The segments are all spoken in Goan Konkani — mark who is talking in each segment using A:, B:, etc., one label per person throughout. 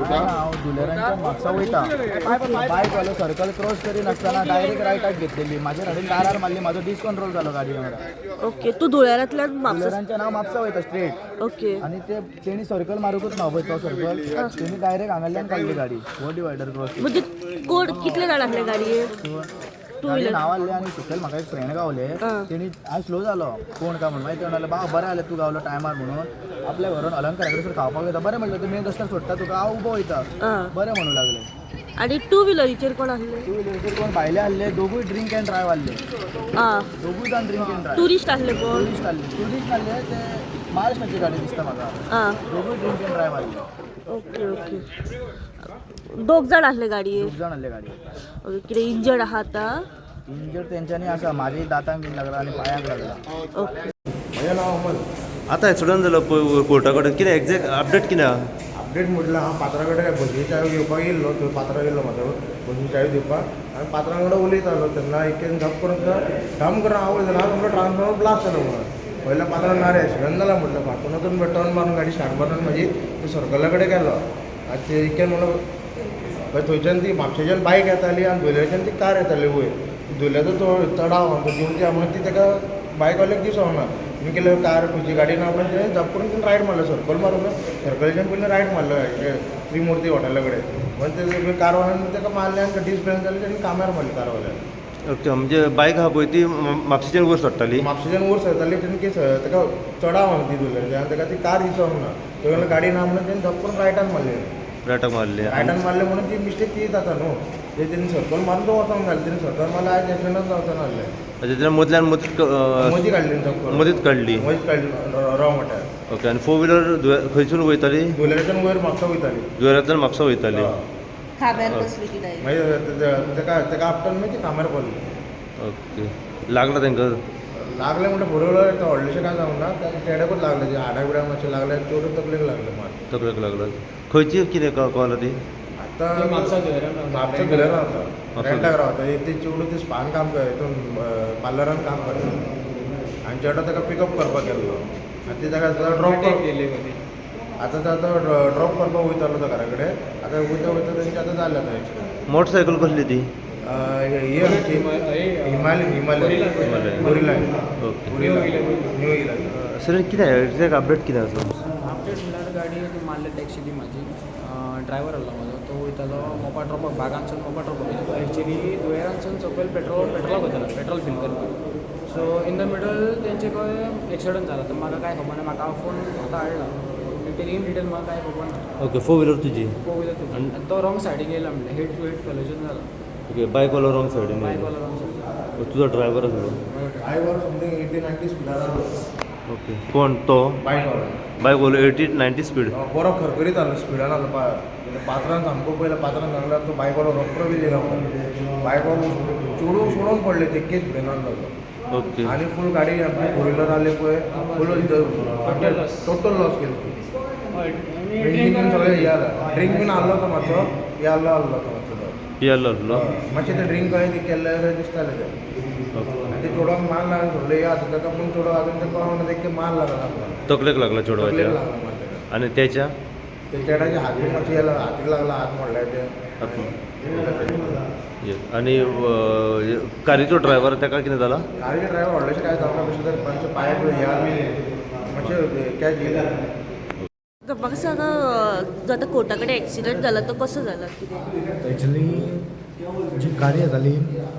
A: हांव धुलेरांच्या म्हापसा वयता. बायक वालो सर्कल क्रॉस करिनासतना डायरेक्ट रायटाक घेतलेली. म्हाजेर हाडून दारार मारली. म्हाजो डिसकंट्रोल जालो गाडये वांगडा.
B: ओके, तूं धुळेरांतल्यान म्हापसा?
A: धुलेरांच्या हांव म्हापसा वयता स्ट्रेट.
B: ओके.
A: आनी ते तेणी सर्कल मारूंकूच ना पळय तो सर्कल, तेणी डायरेक्ट हांगाल्यान काडली गाडी, हो डिवायडर क्रॉस.
B: म्हणजे कोण, कितले जाण आसले गाडयेर? टू
A: गाडी
B: व्हिलर.
A: नांव आहलें आनी सकयल म्हाका एक फ्रेंड गावले. तेणी हांव स्लो जालो कोण काय म्हणून. मागीर ते म्हणले, बाबा बरें जालें तूं गावलो टायमार म्हणून. आपल्या घरान अलंकारा कडेन खावपाक वयता. बरें म्हणलें, तूं मेन रस्त्यार सोडटा तुका, हांव उबो वयता. बरें म्हणूं लागले.
B: आनी टू व्हिलरीचेर कोण आसले?
A: टू व्हिलरीचेर कोण भायले आहले, दोगूय ड्रिंक अँड ड्रायव आहले. दोगूय जाण ड्रिंक अँड ड्रायव.
B: टुरिस्ट आसले कोण?
A: टुरिस्ट आहले, टुरिस्ट आहले ते, महाराष्ट्राची गाडी दिसता म्हाका. दोगूय ड्रिंक अँड ड्रायव आहले.
B: ओके ओके, दोग जाण आसले गाडयेर?
A: दोग जाण आहले गाडयेर.
B: ओके, कितें इंजर्ड आहा आतां?
A: इंजर्ड तेंच्यांनी आसा. म्हाज्या दातांक बीन लागला आनी पांयाक लागला.
B: ओके.
C: म्हजें नांव अमल.
D: आतां एक्सिडंट जालो पळय कोर्टा कडेन, कितें एग्जॅक्ट अपडेट कितें आहा?
C: अपडेट म्हटल्यार हांव पात्रा कडेन भजनी चावी घेवपाक येयल्लो थंय. पात्रा येयल्लो म्हाजो भजनी चावी दिवपाक आनी पात्रा कडेन उलयतालो तेन्ना एक धप करून धम करून आवज जाला. म्हणलो ट्रान्सफॉर्मर ब्लास्ट जालो म्हणून. पयल्या पात्रान ना रे, एक्सिडंट जाला म्हटलं. फाटून वचून टर्न मारून गाडी स्टार्ट मारून म्हाजी सर्कला कडेन गेलो आनी ते इतक्यान म्हणलो मागीर थंयच्यान ती म्हापशेच्यान बायक येताली आनी धुल्याच्यान ती कार येताली वयर. धुल्याचो तो चडाव देंवती म्हणून ती ताका बायकवाल्याक दिसोना. तुमी केलं कार खंयची गाडी ना म्हणून तेणें धप करून तिणें रायट मारलो. सर्कल मारून सर्कलाच्यान पयलीं रायट मारलो त्रिमुर्ती हॉटेला कडेन. मागीर ते कारवाल्यान ताका मारलें आनी डिसबॅलन्स जालें, तेणी कामार मारली कारवाल्यान.
D: ओके, म्हणजे बायक आहा पळय ती म्हापशेच्यान वयर सोडटाली?
C: म्हापशेच्यान वयर सरताली. तेणी कितें ताका चडाव आहा ती धुल्याच्या आनी ताका ती कार दिसोंक ना. तो गाडी ना म्हणून तेणी धप करून रायटान मारली.
D: रायटाक मारली?
C: रायटान मारले म्हणून ती मिस्टेक ती जाता न्हू. ते तेणी सर्कल मारून तो वचोंक जाय. तेणी सर्कल मारले, आयज एक्सिडंट जावचो नासलें.
D: अच्छा, तेन्ना मदल्यान मदींच
C: मदीं काडली धप करून.
D: मदींच काडली?
C: मदींच काडली रॉंग वाट्यार.
D: ओके, आनी फोर व्हिलर खंयसून वयताली?
C: धुल्याच्यान वयर म्हापसा वयताली.
D: दुवेरांतल्यान म्हापसा वयताली?
B: खांब्यार बसली ती डायरेक्ट?
C: मागीर ताका ताका आपटून मागीर ती कामार पडली.
D: ओके, लागला तांकां?
C: लागलें म्हणटा बरोबर, ते व्हडलेशें कांय जावंक ना. ताका तेड्याकूच लागलें, ते हाडा बिडाक मातशें लागलें, चेडूं तकलेक लागलें मात.
D: तकलेक लागला. खंयची कितें कळ्ळां ती?
C: आतां म्हापसा धुल्यार रावता, रेंटाक रावता. एक ते चेडूं ते स्पान काम कर, हितून पार्लरान काम करता आनी चेडो ताका पिकअप करपाक गेल्लो आनी ते ताका ड्रॉप कर आतां तो आतां ड्रॉप करपाक वयतालो तो घरा कडेन. आतां वयता वयता तेंचे आतां जालें आतां एक्सिडंट.
D: मोटरसायकल कसली ती?
C: ही आमची Himalayan, Himalayan, Gorilla.
D: Okay.
C: Gorilla new येयला.
D: सर, कितें एग्जॅक्ट अपडेट कितें आसा?
E: अपडेट म्हणल्यार गाडी ती मारली टॅक्सी ती म्हाजी. ड्रायवर आसलो म्हाजो, तो वयतालो मोपा ड्रॉपाक, बागांसून मोपा ड्रॉपाक वयतालो. एक्चुली दुयेरांसून सकयल पेट्रोलाक वयतालो, पेट्रोल फील करपाक. सो इन the middle तेंचे खंय एक्सिडंट जाला. तर म्हाका कांय खबर ना. म्हाका हांव फोन आतां हाडला, डिटेल इन डिटेल म्हाका कांय खबर ना.
D: ओके, फोर व्हिलर तुजी?
E: फोर व्हिलर तुजी. आनी तो रॉंग सायडीन येयला म्हणल्यार हेड टू हेड कॉलिजन जाला.
D: ओके, बायकवालो रॉंग सायडीन?
E: बायकवालो रॉंग सायडीन.
D: तुजो ड्रायवर आसलो?
C: ड्रायवर समथींग 80 90 स्पिडार आसलो.
D: ओके, कोण तो?
C: बायकवालो.
D: बायकवालो 80 90 स्पीड?
C: बरो खरखरीत आसलो, स्पिडान आसलो. पात्रान सामको पयलो पात्रान सांगला तो बायकवालो रोकडो बी येयला. बायकवालो चेडूं सोडून पडले तितके स्पिडीन आसलो तो.
D: ओके.
C: आनी फूल गाडी आपली फोर व्हिलर आसली पळय, फूल टोटल लॉस केली.
E: हय.
C: ड्रिंकींग बीन सगळें हें जालें. ड्रिंक बीन आहलो तो मातसो, हे आहलो आहलो तो मातसो तो.
D: पियाल्लो आसलो?
C: मातशें ते ड्रिंक कळ्ळें ते केल्लें दिसतालें तें.
D: ओके.
C: आनी ते चेडवाक मार लागला सोडलें हे आतां ताका पूण चेडो आजून ते कळोंक ना ते मार लागला आपणाक.
D: तकलेक लागला
C: तकलेक
D: चेडवाच्या?
C: लागला मार ताका.
D: आनी त्याच्या?
C: ते चेड्याचे हात बीन मातशें येयला, हातीक लागला, हात मोडले ते.
D: आनी कारीचो ड्रायवर ताका कितें जाला?
C: गाडयेचे ड्रायवर व्हडलेशें कांय जावंक ना, मातशें मातशें पांय बीन हे आसलें, मातशें कॅच येयलें.
B: तर म्हाका सांगा, जो आतां कोर्टा कडेन एक्सिडंट जाला तो कसो जाला कितें?
F: एक्चुली जी गाडी येताली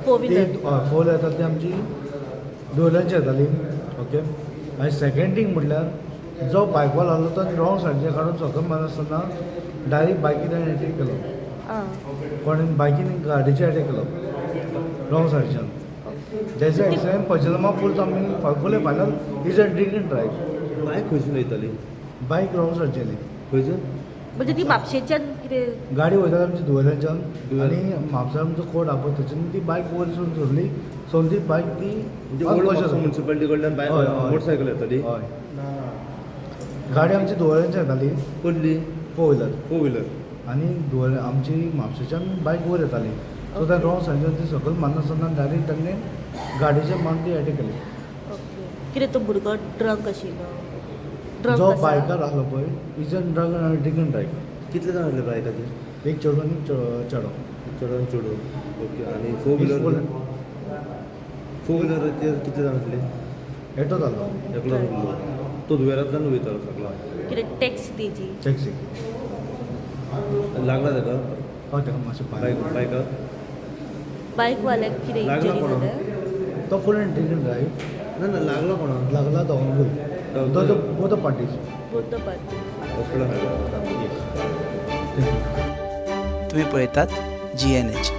B: फोर
F: ती
B: व्हिलर.
F: फोर व्हिलर येताली ती आमची धुळ्यांची येताली. ओके, आनी सेकेंड थींग म्हटल्यार जो बायकवालो आहलो तो रॉंग सायडीच्यान काडून सकयल मारनासतना डायरेक्ट बायकीन ताणें एटॅक केलो. कोणें बायकीन गाडयेचेर एटॅक केलो रॉंग सायडीच्यान. तेजो एक्सिडंट पंचनामा फूल आमी फूल final is a drink and drive.
D: बायक खंयसून वयताली?
F: बायक रॉंग सायडची येयली.
D: खंयसून?
B: म्हणजे ती म्हापशेच्यान कितें?
F: गाडी वयताली आमची धुळेल्याच्यान आनी म्हापसा आमचो कोर्ट आहा पळय थंयच्यान ती बायक वयर सून सरली, सो ती बायक ती
D: म्हणजे ओल्ड म्हापसा म्युनिसिपालिटी कडल्यान बायक
F: हय, हय.
D: मोटरसायकल येताली?
F: हय, गाडी आमची धुळेल्याच्यान येताली.
D: कसली?
F: Four wheeler.
D: Four wheeler.
F: आनी धुळे आमची म्हापशेच्यान बायक वयर येताली, सो त्या रॉंग सायडीच्यान ती सकयल मारनासतना डायरेक्ट ताणें गाडयेचेर मारून ती एटॅक केली.
B: ओके, कितें तो भुरगो ड्रंक आशिल्लो? ड्रंक
F: जो
B: आसा?
F: बायकार आहलो पळय is a drug drink and drive.
D: कितले जाण आसले बायकाचेर?
F: एक चेडूं आनी चेडो.
D: चेडो आनी चेडूं. ओके, आनी फोर व्हिलर? फोर व्हिलराचेर कितले जाण आसले?
F: एकटो जाल्लो.
D: एकलो आसलो. तो धुवेरांतल्यान वयतालो सगळो?
B: कितें टॅक्सी तेजी?
F: टॅक्सी.
D: लागला ताका?
F: हय, ताका मातशें पांय.
D: बायक बायकाक?
B: बायकवाल्याक कितें
D: लागला
B: इंजरी
D: कोणाक?
B: जाल्या?
F: तो फूल ड्रिंक ड्रायव्ह.
D: ना ना, लागला कोणाक?
F: लागला दोगांकूय, तो बोथ पार्टीज.
B: Both party.
D: हॉस्पिटलान हाडला.
F: Thank you.
G: तुम्ही पळयतात जी एन एच.